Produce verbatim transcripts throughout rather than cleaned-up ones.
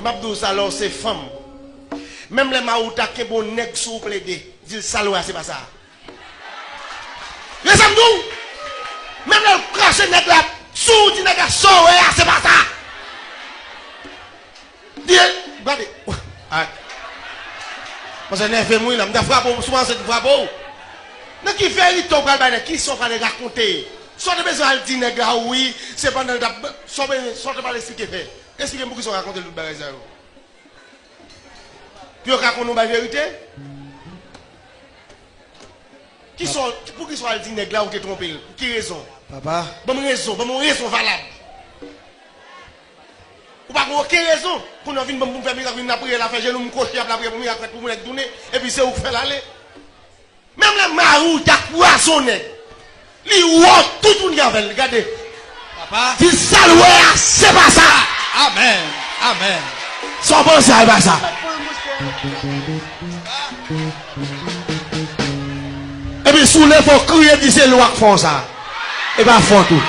M ap di w sa, lè w se fanm. Menm lè mari w ta kenbe yon nèg sou ou plede, di l sa l wè a se pa sa. Men sa m di w, menm lè l krache nèg la sou ou, di nèg la sa w wè a se pa sa. Di l, gade. Ay. Mwen se nève m wi la, m ta frape w, si w panse m frape w. Nan ki verite w pral bay nèg, kisa w pral rakonte? Sa w te bezwen al di nèg la wi, se pandan l t ap, sa w bezwen, sa w te pral esplike fè? Esplike m poukisa w rakonte l tout bagay sa yo. Pou yo ka konn ou bay verite? Kisa w, poukisa w al di nèg la ou te twonpe l? Pou ki rezon? Papa. Ban m rezon, ban m yon rezon valab. Ou pa gen okenn rezon. Kounye a w vin ban m pou m fè mirak, vin lapriyè la, fè jenou m kwochi ap lapriyè pou mirak fèt pou nèg tounen, epi se ou k fè l ale. Menm lè mari w ta pwazonnen, li wè w tout moun ki avè l, gade. Papa. Di sa l wè a, se pa sa. Amèn. Amèn. Sa w panse a, e pa sa. Epi si w leve w kriye, di se lwa k fè w sa. E pa fòt ou.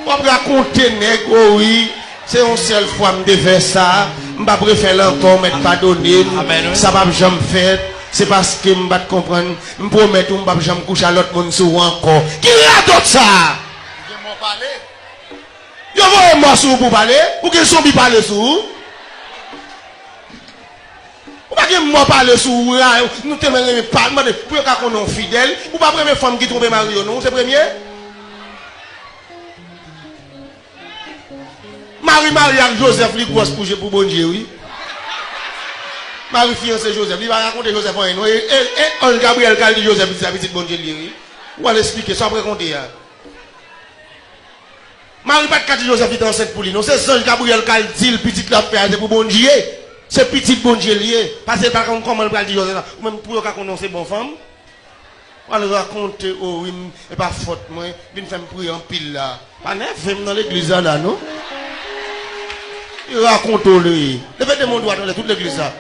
W ap rakonte nèg, o wi, se yon sèl fwa m te fè sa, m p ap refè l ankò, mèt padone m, amèn, wi, sa p ap janm fèt, se paske m pa t konprann, m pwomèt ou m p ap janm kouche a lòt moun sou ou ankò. Ki radòt sa a? Gen mò pale. Yo voye mò sou ou pou w pale, ou gen zonbi pale sou ou. Ou pa gen mò pale sou ou, ra, nou te renmen pa, mande, pou yo ka konnen w fidèl, ou pa premye fanm ki twonpe mari yo, non, ou se premye. Mari marye ak Joseph, li gwòs pou, pou Bondye, wi. Mari fiyanse Joseph, li pa rakonte Joseph anyen, non. E, e, e anj Gabriyèl k al di Joseph, pitit sa, pitit Bondye l ye, wi. Ou al esplike, sa w ap rakonte a? Mari pa t ka di Joseph li te ansent pou li, non. Se zanj Gabriyèl k al di l, pitit l ap fè a, se pou Bondye. Se pitit Bondye l ye. Paske l pa konn kòman l pral di Joseph sa. Ou menm, pou yo ka konnen w se bon fanm. Pral rakonte, o wi, m, e pa fòt mwen, vin fè m priye anpil la. Pa nève m nan legliz la, la, non. Li rakonte w li. Leve de men w dwat anlè tout legliz la.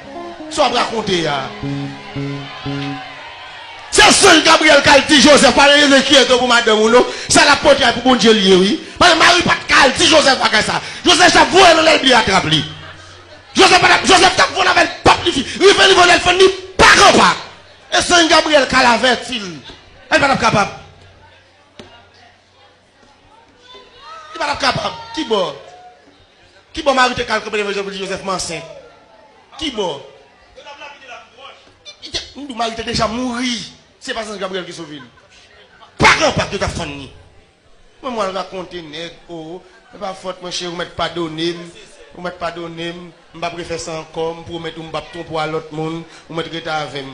Sa w ap rakonte a? Se zanj Gabriyèl k al di Joseph, pa nan Joseph ki enke pou madanm ou, non. Sa l ap pote a pou Bondye l ye, wi. Paske mari pa t ka al di Joseph bagay sa. Joseph t ap voye nan lèl byen atrap li. Joseph pa t ap, Joseph t ap vole avè l, p ap li fi. Rive li vole l fann li pa gran pa. E zanj Gabriyèl k al avèti l. Li pa t ap kapab. Li pa t ap kapab. Kibò? Kibò Mari te ka al kanpe devan Joseph pou di Joseph m ansent? Kibò? M di w Mari te deja mouri. Se pa zanj Gabriyèl ki sove l. Pa gran pa yo t ap fann li. Mwen, mwen al rakonte nèg, o, e pa fòt mwen, cheri, ou mèt padone m. Ou mèt padone m. M p ap refè sa ankò. M pwomèt ou m p ap twonpe w a lòt moun. Ou mèt rete avè m.